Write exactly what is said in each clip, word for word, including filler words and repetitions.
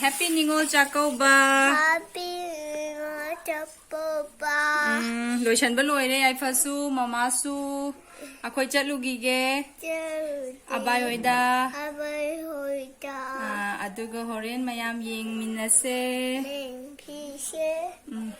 Happy Ningol Chakkouba. Happy Ningol Chakkouba. ꯎꯝ, ꯂꯣꯏꯁꯟꯕ ꯂꯣꯏꯔꯦ꯫ ꯌꯥꯏꯐꯁꯨ, ꯃꯃꯥꯁꯨ꯫ ꯑꯩꯈꯣꯏ ꯆꯠꯂꯨꯈꯤꯒꯦ꯫ ꯆꯠꯂꯨꯒꯦ꯫ ꯑꯕꯥꯏ ꯍꯣꯏꯗ꯫ ꯑꯕꯥꯏ ꯍꯣꯏꯗ꯫ ꯑꯥ, ꯑꯗꯨꯒ ꯍꯣꯔꯦꯟ ꯃꯌꯥꯝ ꯌꯦꯡꯃꯤꯟꯅꯁꯦ꯫ ꯌꯦꯡꯈꯤꯁꯦ꯫ ꯎꯝ꯫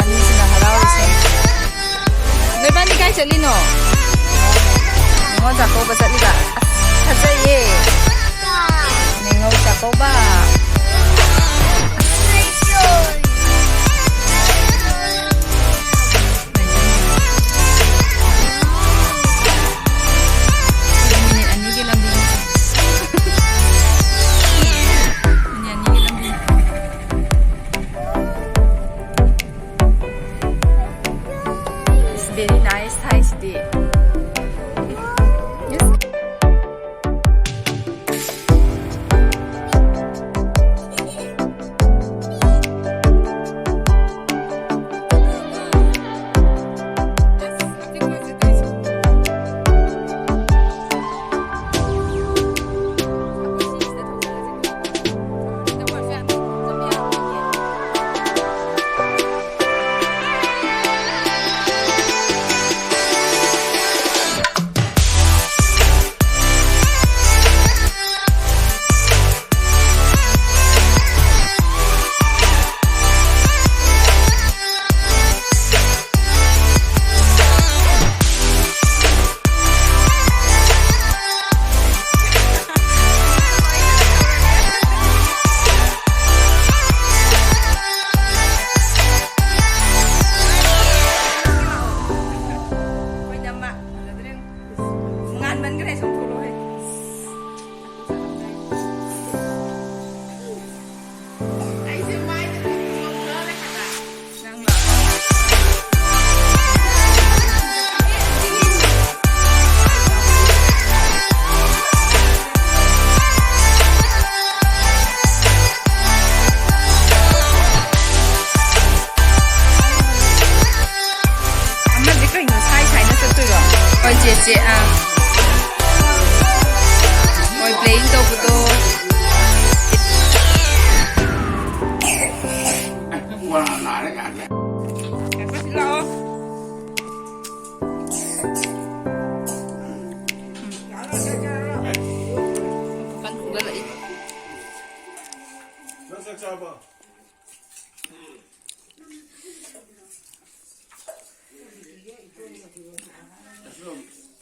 ꯑꯅꯤꯁꯤꯅ ꯍꯔꯥꯎꯔꯤꯁꯦ꯫ ꯅꯣꯏꯕꯥꯅꯤ ꯀꯥꯏ ꯆꯠꯂꯤꯅꯣ? ꯅꯤꯉꯣꯜ ꯆꯥꯛꯀꯧꯕ ꯆꯠꯂꯤꯕ? ꯑꯁ, ꯐꯖꯩꯌꯦ꯫ ꯅꯤꯉꯣꯜ ꯆꯥꯛꯀꯧꯕ꯫ ꯃꯤꯅꯤꯠ ꯑꯅꯤꯒꯤ ꯂꯝꯕꯤꯅꯤ꯫ ꯃꯤꯅꯤꯠ ꯑꯅꯤꯒꯤ ꯂꯝꯕꯤꯅꯤ꯫ It's very nice ꯊꯥꯏꯁꯤꯗꯤ꯫ Yes.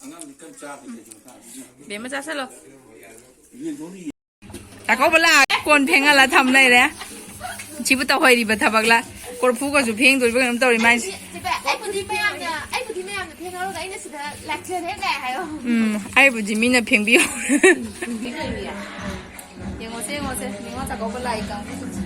ꯑꯉꯥꯡꯗꯤ ꯀꯟꯅ ꯆꯥꯗꯦ ꯀꯩꯒꯤꯅꯣ ꯈꯪꯗꯦ꯫ ꯕꯦꯝꯃ ꯆꯥꯁꯜꯂꯣ꯫ ꯌꯦꯟ ꯊꯣꯡꯅꯤ꯫ ꯆꯥꯛꯀꯧꯕ ꯂꯥꯛꯑꯒ ꯀꯣꯟ ꯐꯦꯡꯍꯜꯂ ꯊꯝ ꯂꯩꯔꯦ꯫ ꯁꯤꯕꯨ ꯇꯧꯍꯩꯔꯤꯕ ꯊꯕꯛꯂ? ꯀꯣꯔꯐꯨꯒꯁꯨ ꯐꯦꯡꯗꯣꯔꯤꯕ ꯀꯩꯅꯣꯝ ꯇꯧꯔꯤ ꯃꯥꯏꯁꯦ꯫ ꯁꯤꯕ, ꯑꯩꯕꯨꯗꯤ ꯃꯌꯥꯝꯅ, ꯑꯩꯕꯨꯗꯤ ꯃꯌꯥꯝꯅ ꯐꯦꯡꯍꯧꯔꯒ ꯑꯩꯅ ꯁꯤꯗ ꯂꯥꯛꯆꯔꯦ ꯀꯥꯏ ꯍꯥꯏꯌꯣ꯫ ꯎꯝ, ꯑꯩꯕꯨꯗꯤ ꯃꯤꯅ ꯐꯦꯡꯕꯤꯌꯣ꯫ ꯌꯦꯡꯉꯣꯁꯦ, ꯌꯦꯡꯉꯣꯁꯦ, ꯅꯤꯉꯣꯜ ꯆꯥꯛꯀꯧꯕ ꯂꯥꯛꯏ ꯀꯥꯡꯕꯨꯁꯦ꯫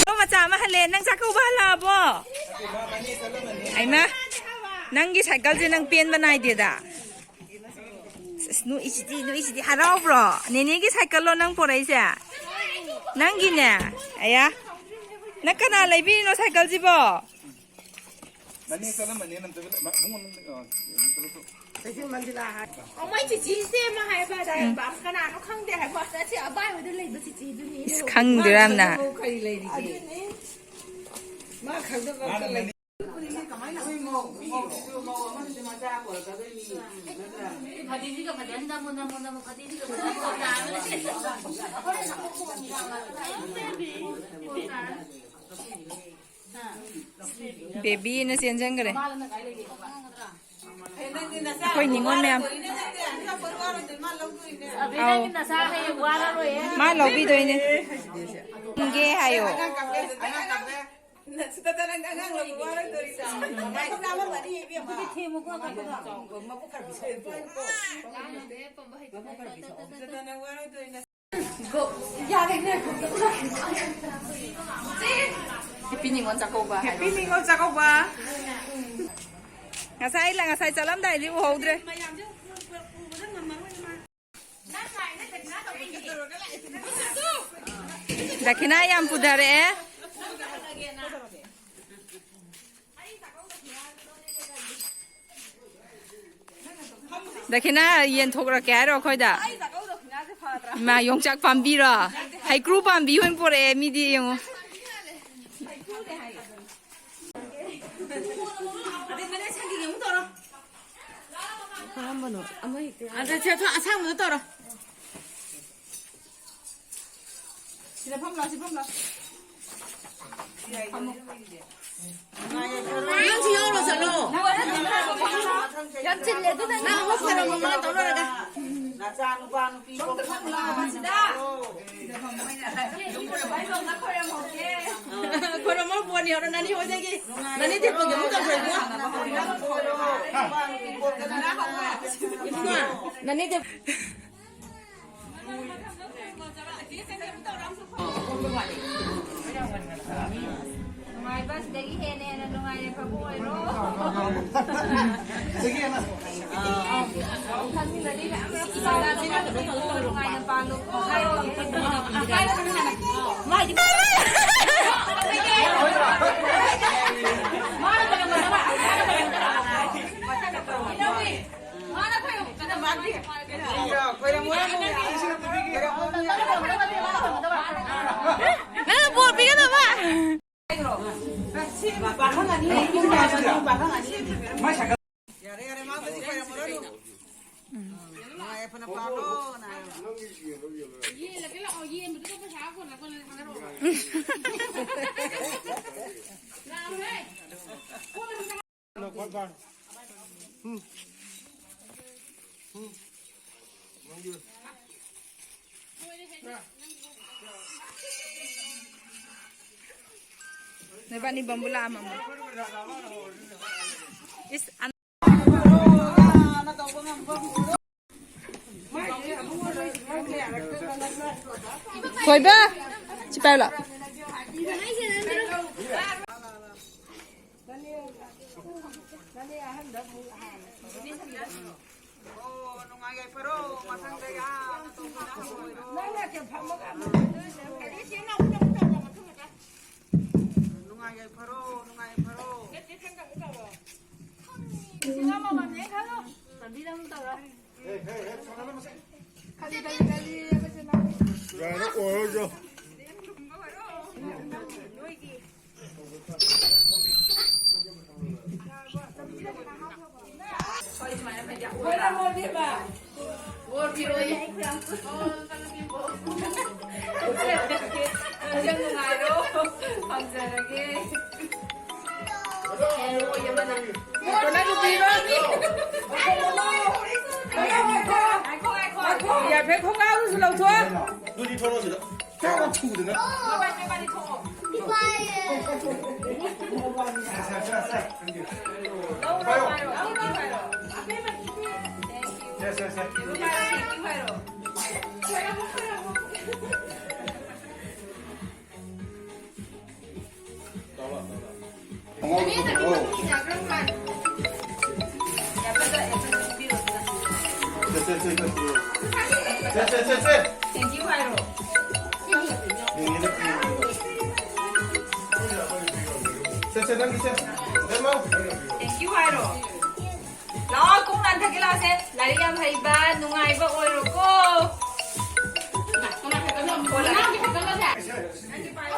ꯑꯩꯈꯣꯏꯗꯤ ꯃꯆꯥ ꯑꯃ ꯍꯜꯂꯦ꯫ ꯅꯪ ꯆꯥꯛꯀꯧꯕ ꯍꯜꯂꯛꯑꯕꯣ? ꯑꯩꯃ, ꯅꯪꯒꯤ ꯁꯥꯏꯀꯜꯁꯦ ꯅꯪ ꯄꯦꯟꯕ ꯅꯥꯏꯗꯦꯗ꯫ ꯑꯁ, ꯅꯣꯛꯏꯁꯤꯗꯤ, ꯅꯣꯛꯏꯁꯤꯗꯤ꯫ ꯍꯔꯥꯎꯕ꯭ꯔꯣ? ꯅꯦꯅꯦꯒꯤ ꯁꯥꯏꯀꯜꯂꯣ ꯅꯪ ꯄꯣꯔꯛꯏꯁꯦ? ꯅꯪꯒꯤꯅꯦ? ꯑꯌꯥ꯫ ꯅꯪ ꯀꯅꯥ ꯂꯩꯕꯤꯔꯤꯅꯣ ꯁꯥꯏꯀꯜꯁꯤꯕꯣ? ꯃꯅꯦ ꯆꯠꯂꯝꯃꯅꯤ, ꯅꯝꯇꯒ ꯂ-, ꯃ-, ꯃꯉꯣꯟꯗ, ꯑ, ꯀꯩꯅꯣ ꯇꯧ-꯫ ꯀꯩꯊꯦꯜ ꯃꯟꯗꯤꯔ ꯍꯥꯏ꯫ ꯑꯣ, ꯃꯣꯏ ꯆꯤꯆꯦꯁꯦ ꯑꯃ ꯍꯥꯏꯕ ꯑꯗꯥꯏ ꯎꯝ꯫ ꯀꯅꯥꯅꯣ ꯈꯪꯗꯦ ꯍꯥꯏꯕ꯫ ꯑꯁꯤ ꯑꯕꯥꯏ ꯍꯣꯏꯗ ꯂꯩꯕ ꯆꯤꯆꯦꯗꯨꯅꯤ꯫ ꯏꯁ, ꯈꯪꯗ꯭ꯔꯥ ꯌꯥꯝꯅ? ꯃꯥ ꯈꯪꯗꯕ ꯑꯝꯇ ꯂꯩꯇꯦ꯫ ꯃꯥ ꯈꯪꯗꯕ ꯑꯝꯇ ꯂꯩꯇꯦ꯫ ꯃꯥꯅ ꯃꯅꯦ꯫ ꯀꯃꯥꯏꯅ ꯑꯩꯈꯣꯏ ꯃꯧ-, ꯃꯧꯁꯤꯁꯨ ꯃꯧ ꯑꯃꯗꯨꯁꯨ ꯃꯆꯥ ꯄꯣꯔꯛꯀꯗꯣꯏꯅꯤ, ꯅꯠꯇ꯭ꯔꯥ? ꯐꯗꯤꯁꯤꯒ ꯐꯖꯅ ꯅꯝꯃꯣ, ꯅꯝꯃꯣ, ꯅꯝꯃꯣ, ꯐꯗꯤꯁꯤꯒ ꯐꯖꯅ ꯅꯝꯃꯣ꯫ ꯕꯦꯕꯤꯅ ꯆꯦꯟꯖꯟꯈ꯭ꯔꯦ꯫ ꯑꯩꯈꯣꯏ ꯅꯤꯉꯣꯜ ꯃꯌꯥꯝ꯫ ꯑꯕꯦ, ꯑꯧ꯫ ꯅꯪꯒꯤ ꯅꯆꯥ ꯍꯌꯦꯡ ꯋꯥꯔꯔꯣꯏꯍꯦ꯫ ꯃꯥ ꯂꯧꯕꯤꯗꯣꯏꯅꯦ꯫ ꯊꯝꯒꯦ ꯍꯥꯏꯌꯣ꯫ ꯅꯁꯨ ꯇꯇꯥ ꯅꯪ ꯑꯉꯥꯡ ꯂꯧꯕ ꯋꯥꯔꯣꯏꯗꯣꯔꯤꯗꯣ꯫ ꯉꯥꯏꯈꯣ, ꯂꯥꯝꯃꯝꯃꯅꯤ ꯏꯕꯦꯝꯃ꯫ ꯃꯕꯨꯛ ꯈꯔ ꯄꯤꯊꯣꯛꯑꯦ꯫ ꯃꯕꯨꯛ ꯈꯔ ꯄꯤꯊꯣꯛꯑꯦ꯫ ꯇꯇꯥ ꯅꯪ ꯋꯥꯔꯣꯏꯗꯣꯔꯤ꯫ ꯌꯥꯔꯦ, ꯉꯥꯏꯈꯣ꯫ ꯍꯦꯄꯤ ꯅꯤꯉꯣꯜ ꯆꯥꯛꯀꯧꯕ ꯍꯥꯏꯔꯣ꯫ ꯍꯦꯄꯤ ꯅꯤꯉꯣꯜ ꯆꯥꯛꯀꯧꯕ꯫ ꯉꯁꯥꯏ ꯂ-, ꯉꯁꯥꯏ ꯆꯠꯂꯝꯗꯥꯏꯗꯤ ꯎꯍꯧꯗ꯭ꯔꯦ꯫ ꯗꯈꯤꯅꯥ ꯌꯥꯝ ꯄꯨꯊꯔꯛꯑꯦ꯫ ꯗꯈꯤꯅꯥ ꯌꯦꯟ ꯊꯣꯛꯂꯛꯀꯦ ꯍꯥꯏꯔꯣ ꯑꯩꯈꯣꯏꯗ? ꯏꯃꯥ, ꯌꯣꯡꯆꯥꯛ ꯄꯥꯝꯕꯤꯔꯣ? ꯍꯩꯀ꯭ꯔꯨ ꯄꯥꯝꯕꯤ ꯑꯣꯏꯅ ꯄꯣꯔꯛꯑꯦ ꯃꯤꯗꯤ, ꯌꯦꯡꯉꯣ꯫ ꯀꯔꯝꯕꯅꯣ? ꯑꯃ ꯍꯦꯛꯇ ꯌꯥꯏ꯫ ꯑꯗ ꯁꯦ, ꯊꯣ-, ꯑꯁꯥꯡꯕꯗꯣ ꯇꯧꯔꯣ꯫ ꯁꯤꯗ ꯐꯝꯂꯣ, ꯁꯤ ꯐꯝꯂꯣ꯫ ꯐꯝꯃꯣ꯫ ꯅꯪꯁꯨ ꯌꯥꯎꯔꯣ, ꯆꯠꯂꯣ꯫ ꯌꯥꯝ ꯆꯤꯜꯂꯦ, ꯑꯗꯨꯅꯅꯦ꯫ ꯅꯪ ꯑꯃꯨꯛ ꯈꯣꯏꯔꯝꯃꯣ, ꯃꯥ ꯇꯧ ꯂꯣꯏꯔꯒ꯫ ꯅꯆꯥ ꯅꯨꯄꯥ ꯅꯨꯄꯤ ꯄꯣꯛꯄ ꯈꯣꯏꯔꯝꯃꯣ, ꯕꯣꯟ ꯌꯧꯔꯣ, ꯅꯅꯦ ꯍꯣꯏꯗꯒꯤ꯫ ꯅꯅꯦ ꯇꯦꯛꯄꯒꯤ ꯑꯃꯨꯛ ꯇꯧꯈ꯭ꯔꯦ, ꯏꯕꯨꯡꯉꯣ꯫ ꯏꯕꯨꯡꯉꯣ, ꯅꯅꯦ ꯇꯦꯛ- ꯅꯨꯡꯉꯥꯏꯕ ꯁꯤꯗꯒꯤ ꯍꯦꯟꯅ ꯍꯦꯟꯅ ꯅꯨꯡꯉꯥꯏ ꯌꯥꯏꯐꯕ ꯑꯣꯏꯔꯣ꯫ ꯈꯪꯅꯤꯡꯉꯗꯤ ꯃꯌꯥꯝ ꯃꯌꯥꯝ ꯄꯥꯎ ꯅꯨꯡꯉꯥꯏꯅ ꯄꯥꯜꯂꯨ꯫ ꯍꯥꯏꯌꯣ꯫ ꯅꯪꯅ ꯕꯣꯜ ꯄꯤꯒꯗꯕ꯫ ꯌꯥꯔꯦ, ꯌꯥꯔꯦ, ꯃꯥꯕꯨꯗꯤ ꯈꯣꯏꯔꯝꯃꯨꯔꯅꯨ꯫ ꯅꯨꯡꯉꯥꯏ ꯌꯥꯏꯐꯅ ꯄꯥꯜꯂꯣꯅ ꯍꯥꯏꯌꯣ꯫ ꯅꯣꯏꯕꯥꯅꯤ ꯕꯝꯕꯨꯂꯥ ꯑꯃꯃꯝ꯫ ꯏꯁ, ꯑꯟ- ꯊꯣꯏꯕ, ꯁꯤ ꯄꯥꯏꯌꯨ ꯂꯥꯎ꯫ ꯑꯣ, ꯅꯨꯡꯉꯥꯏ ꯌꯥꯏꯐꯔꯣ, ꯃꯊꯪꯗ ꯌꯥꯝꯅ ꯇꯧꯕꯤꯅ ꯍꯧꯔꯣ꯫ ꯅꯨꯡꯉꯥꯏ ꯌꯥꯏꯐꯔꯣ, ꯅꯨꯡꯉꯥꯏ ꯌꯥꯏꯐꯔꯣ꯫ ꯌꯥꯔꯦ, ꯑꯣꯏꯔꯣꯏ, ꯖꯣ꯫ ꯍꯣꯏ, ꯁꯨꯃꯥꯏꯅ ꯐꯩꯗ꯫ ꯕꯣꯔ ꯄꯤꯔꯛꯑꯣꯌꯦ꯫ ꯌꯥꯝ ꯅꯨꯡꯉꯥꯏꯔꯣ꯫ ꯊꯝꯖꯔꯒꯦ꯫ ꯀꯣꯟꯅ ꯅꯨꯄꯤꯔꯣ? ꯉꯥꯏꯈꯣ, ꯉꯥꯏꯈꯣ꯫ ꯌꯥꯐꯦꯠ ꯈꯣꯡꯒ꯭ꯔꯥꯎꯗꯨꯁꯨ ꯂꯧꯊꯣꯛ꯫ ꯑꯗꯨꯗꯤ ꯊꯣꯛꯂꯛꯑꯣ ꯁꯤꯗ꯫ ꯀꯌꯥꯝ ꯊꯨꯗꯅ꯫ ꯃꯣꯕꯥꯏꯜ, ꯃꯣꯕꯥꯏꯜ ꯊꯣꯛꯑꯣ꯫ ꯂꯧꯔꯣ, ꯄꯥꯏꯔꯣ꯫ ꯂꯧꯔꯣ, ꯄꯥꯏꯔꯣ꯫ Thank you꯫ Yes, yes, yes꯫ ꯄꯥꯏꯔꯣ, thank you ꯍꯥꯏꯔꯣ꯫ ꯇꯧꯔꯣ, ꯇꯧꯔꯣ꯫ ꯌꯥꯐꯦꯠꯇ, ꯌꯥꯐꯦꯠꯇ ꯄꯤꯕꯤꯔꯣ ꯑꯗꯨꯅ꯫ ꯁꯦ, ꯁꯦ, ꯁꯦ, ꯁꯦ, ꯄꯤꯔꯣ꯫ ꯁꯦ, ꯁꯦ, ꯁꯦ, ꯁꯦ꯫ Thank you ꯍꯥꯏꯔꯣ꯫ ꯌꯦꯡꯒꯦꯗ, ꯌꯦꯡꯒꯦꯗ꯫ ꯁꯦ, ꯁꯦ, ꯅꯪꯒꯤ ꯁꯦ꯫ ꯏꯕꯦꯝꯃ꯫ Thank you ꯍꯥꯏꯔꯣ꯫ ꯂꯥꯛꯑꯣ, ꯈꯣꯡ ꯅꯥꯟꯊꯒꯦ ꯂꯥꯛꯑꯣꯁꯦ꯫ ꯂꯥꯏꯔꯤꯛ ꯌꯥꯝ ꯍꯩꯕ, ꯅꯨꯡꯉꯥꯏꯕ ꯑꯣꯏꯔꯣꯀꯣ꯫ ꯅꯪꯒꯤ ꯄꯥꯏꯌꯣ꯫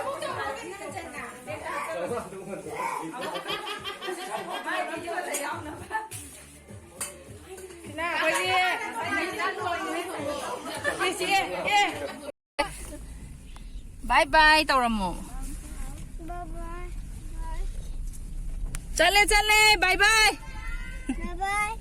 ꯁꯤꯅ ꯑꯩꯈꯣꯏꯒꯤ ꯆꯦꯆꯦ, ꯑꯦ꯫ Bye bye ꯇꯧꯔꯝꯃꯣ꯫ Bye bye. ꯆꯠꯂꯦ, ꯆꯠꯂꯦ, bye bye꯫ Bye bye.